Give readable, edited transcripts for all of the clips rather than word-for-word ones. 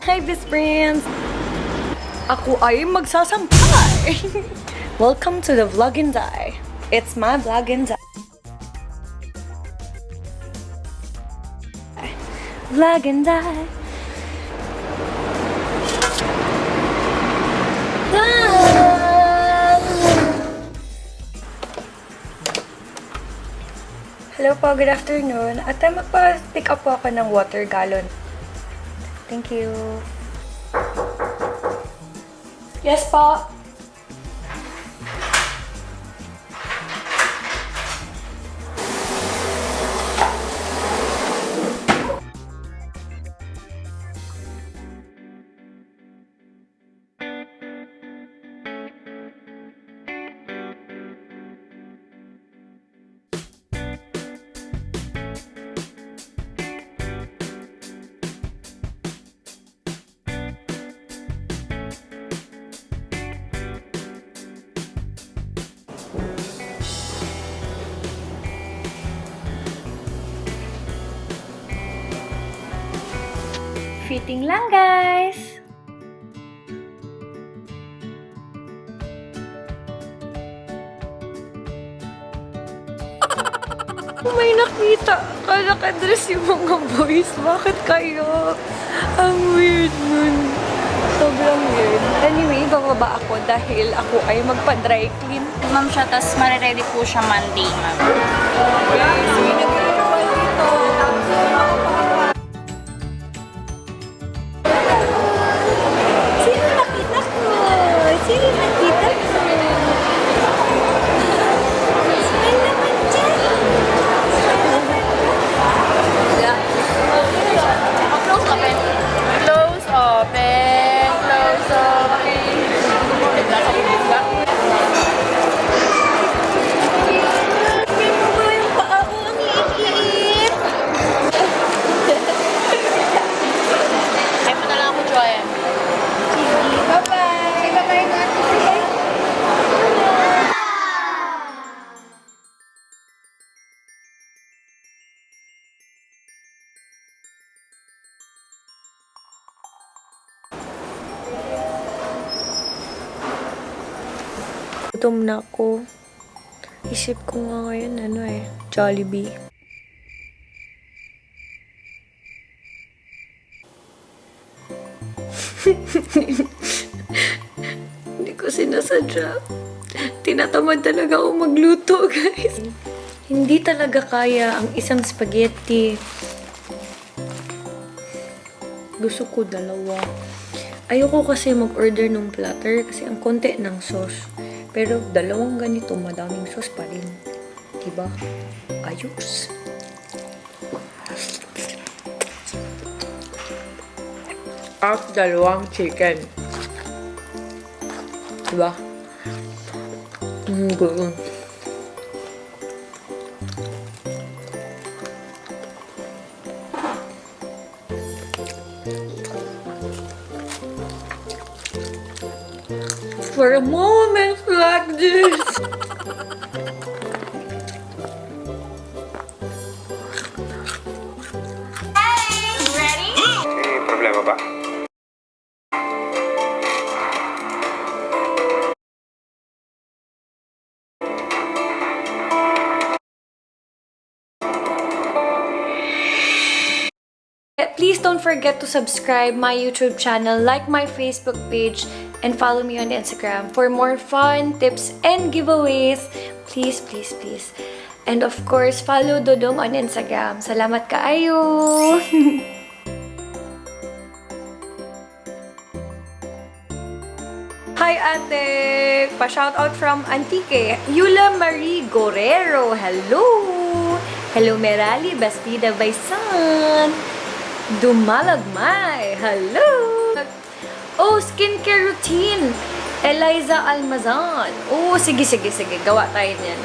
Hi, best friends! Ako ay magsasampay! Welcome to the Vlog and Die. It's my Vlog and Die. Vlog and Die. Done! Hello po, good afternoon. At magpa-pick up po ako ng water gallon. Thank you. Yes po. Fitting lang, guys. May nakita ka, nakadress yung mga boys. Bakit kayo? Ang weird nun. Sobrang weird. Anyway, bababa ako dahil ako ay magpa-dry clean. Ma'am siya, tas mariready po siya Monday, ma'am. Guys, may nag-ritual dito. Sino nakita ko? Sino nakita ko? Smile naman dyan. Smile naman dyan. Close open. Close open. Close open. Tingnan mo ba yung paa ko? Ang liit-liit. Ay mo na lang ako, Joy. Sige, bye-bye. Bye-bye na. Bye. Gutom na ako. Isip ko nga ngayon, ano eh, Jollibee. Hindi ko sinasadya. Tinatamad talaga ako magluto, guys. Hindi talaga kaya ang isang spaghetti. Gusto ko dalawa. Ayoko kasi mag-order ng platter kasi ang konti ng sauce. Pero dalawang ganito, madaming sauce pa rin. Diba? Ayos. At dalawang chicken. Diba? Good. For a moment like this. May problema ba? Please don't forget to subscribe my YouTube channel, like my Facebook page, and follow me on Instagram for more fun tips and giveaways. Please, please, please. And of course, follow Dodong on Instagram. Salamat kaayo! Hi, ate! Pa-shoutout from Antique. Yula Marie Guerrero. Hello! Hello, Merali Bastida Baisan. Dumalagmay. Hello! Oh, skincare routine. Eliza Almazan. Oh, sige, sige, sige. Gawa tayo niyan.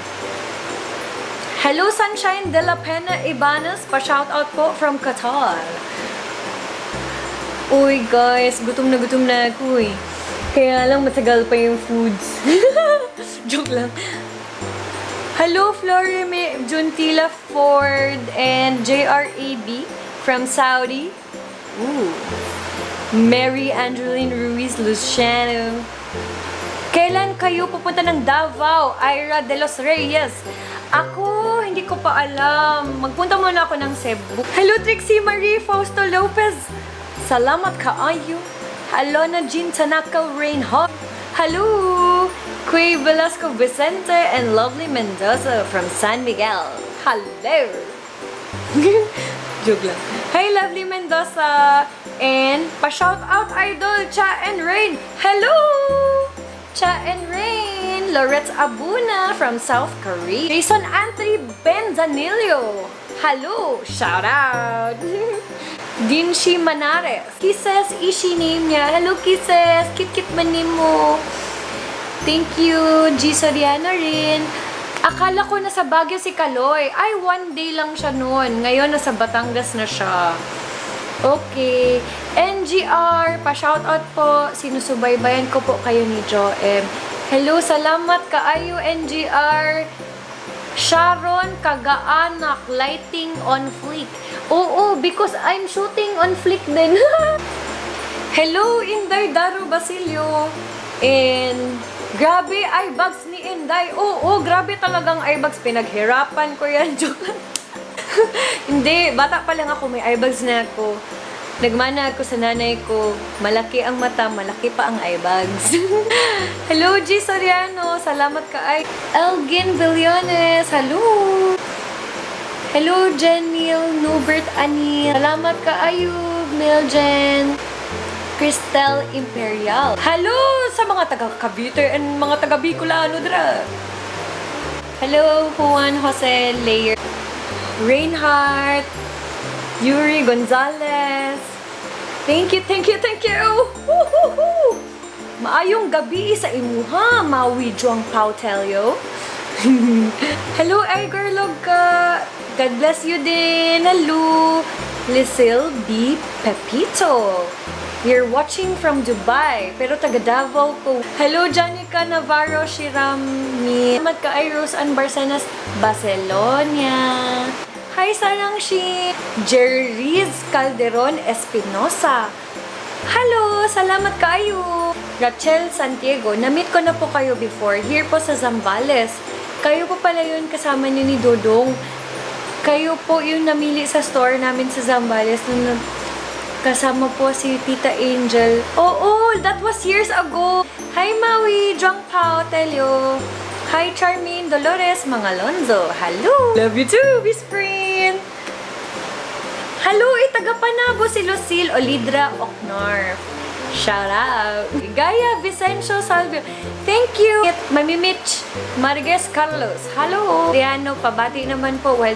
Hello, Sunshine de la Pena Ibanez. Pa-shoutout po from Qatar. Uy, guys. Gutom na ako eh. Kaya lang matagal pa yung foods. Joke lang. Hello, Florime Juntila Ford and JRAB from Saudi. Ooh. Mary Angeline Ruiz Luciano. Kailan kayo pupunta ng Davao? Ira de los Reyes. Ako, hindi ko pa alam. Magpunta muna ako ng Cebu. Hello, Trixie Marie Fausto Lopez. Salamat kaayo. Alona Jean Tanaka Rainhawk. Hello! Quay Velasco Vicente and Lovely Mendoza from San Miguel. Hello! Joke lang. Hi, Lovely Mendoza! And pa-shout out idol, Cha and Rain! Hello! Cha and Rain! Loretz Abuna from South Korea. Jason Anthony Benzanillo! Hello! Shout out! Dinshi Manares. Kisses, Ishi name niya. Hello, Kisses! Cute-cute man mo. Thank you, G. Soriano rin. Akala ko nasa Baguio si Kaloy. Ay, one day lang siya noon. Ngayon, nasa Batangas na siya. Okay. NGR, pa-shoutout po. Sinusubaybayan ko po kayo ni Joem. Hello, salamat kaayo, NGR. Sharon Kagaanak, lighting on fleek. Oo, because I'm shooting on fleek din. Hello, Inday Daro Basilio. And grabe, eye bags ni Inday. Oo, grabe talagang eye bags. Pinaghirapan ko yan. Joke lang. Hindi, bata pa lang ako, may eye bags na ako. Nagmana ako sa nanay ko. Malaki ang mata, malaki pa ang eye bags. Hello, G. Soriano. Salamat ka ay. Elgin Villones. Hello. Hello, Jenil Nubert Anil. Salamat kaayo, Miljen. Cristel Imperial. Hello sa mga taga Cavite and mga taga Bicolano dra. Hello, Juan Jose Layer. Reinhardt, Yuri Gonzalez. Thank you, thank you, thank you! Woo-hoo-hoo! Maayong gabi sa imuha, Maui Juang Pautelio. Hello, Edgar Logka. God bless you din. Hello, Lisil B. Pepito. You're watching from Dubai, pero taga Davao ko. Hello, Janica Navarro Shirami. Salamat ka ay Rose Ann Barcenas, Barcelonia. Hi, Sarang Shi. Jerry's Calderon Espinosa. Hello! Salamat kayo! Rachel Santiago, na-meet ko na po kayo before here po sa Zambales. Kayo po pala yun kasama niyo ni Dodong. Kayo po yung namili sa store namin sa Zambales nung kasama po si Tita Angel. Oo, that was years ago. Hi Maui, Zhuang Pao, Telio. Hi Charmaine Dolores Mangalonzo. Hello! Love you too, Miss Prin! Hello, itaga Panabo si Lucille Olidra Oknor. Shout out. Gaya Vicencio Salvio. Thank you. Mami Mitch Marquez Carlos. Hello. Riano, pabati naman po while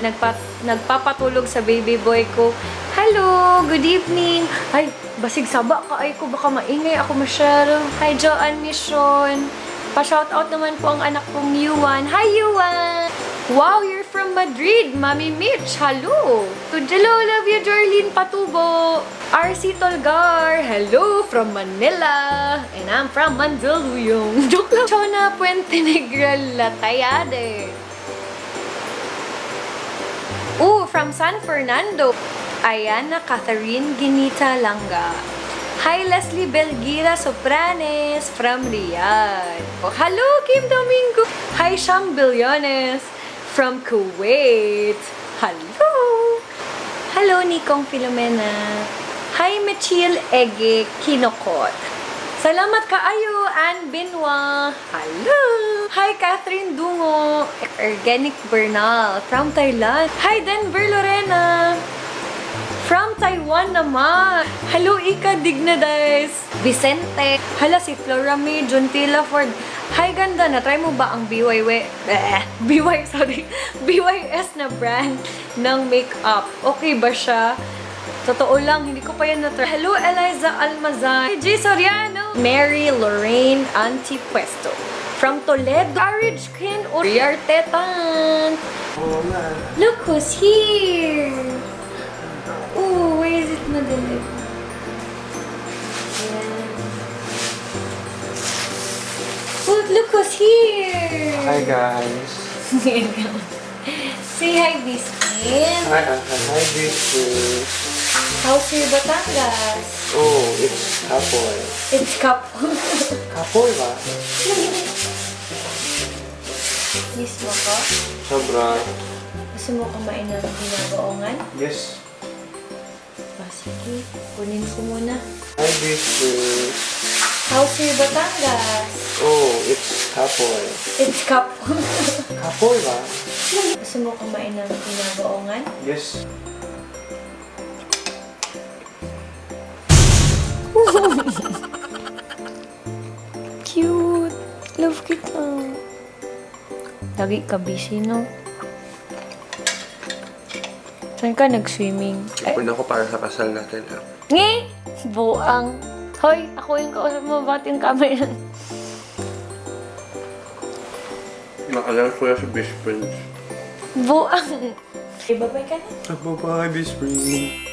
nagpapatulog sa baby boy ko. Hello, good evening. Ay, basig saba ka ay ko baka maingay ako masyado. Hi Joanne Mission. Pa-shout out naman po ang anak kong Yuan. Hi Yuan! Wow, you're from Madrid, Mami Mitch. Hello! Hello, love you, Jorlene Patubo. RC Tolgar. Hello from Manila. And I'm from Mandaluyong. Joke lang. Chona Puente Negra Latayade. Ooh, from San Fernando. Ayana Catherine Ginita Langa. Hi, Leslie Belgira Sopranes from Riyadh. Oh, hello, Kim Domingo. Hi, Sham Billones from Kuwait. Hello. Hello, Nikong Filomena. Hi, Michil Ege Kinokot. Salamat kaayo, Ann Binwa. Hello. Hi, Catherine Dungo. Organic Bernal from Thailand. Hi, Denver Lorena. From Taiwan naman. Hello, Ika Dignadice. Vicente. Hala, si Flora May Juntila Ford. Hi, ganda. Na-try mo ba ang BYW? Eh, BY, sorry. BYS na brand ng makeup. Okay ba siya? Totoo lang, hindi ko pa yan na-try. Hello, Eliza Almazan. J. Soriano. Mary Lorraine Antipuesto. From Toledo. Courage Ken Uriartetan. Look who's here! Oh, why is it madilim? Ayan. Oh, look who's here! Hi guys. Say hi, Biscuit. Hi, hi, hi, Biscuit. How's your Batangas? Oh, it's kapoy. It's cup. Kapoy ba? Miss mo ko? Sobra. Gusto mo kumain ng binagoongan? Yes. Oh, sige, kunin ko muna. Hi, best friend. How's your Batangas? Oh, it's kapoy. It's cup. Kapoy ba? Gusto mo kumain ng binagoongan? Yes. Cute! Love kita. Lagi ka busy, no? Saan ka nag-swimming? Ay, Ipon ako para sa kasal natin, ha? ngi! Buang. Hoy, ako yung kausap mo. Bakit yung camera? Nakalang ko na si best friend. Buang. Okay, bye-bye ka na. Bye-bye, best friend.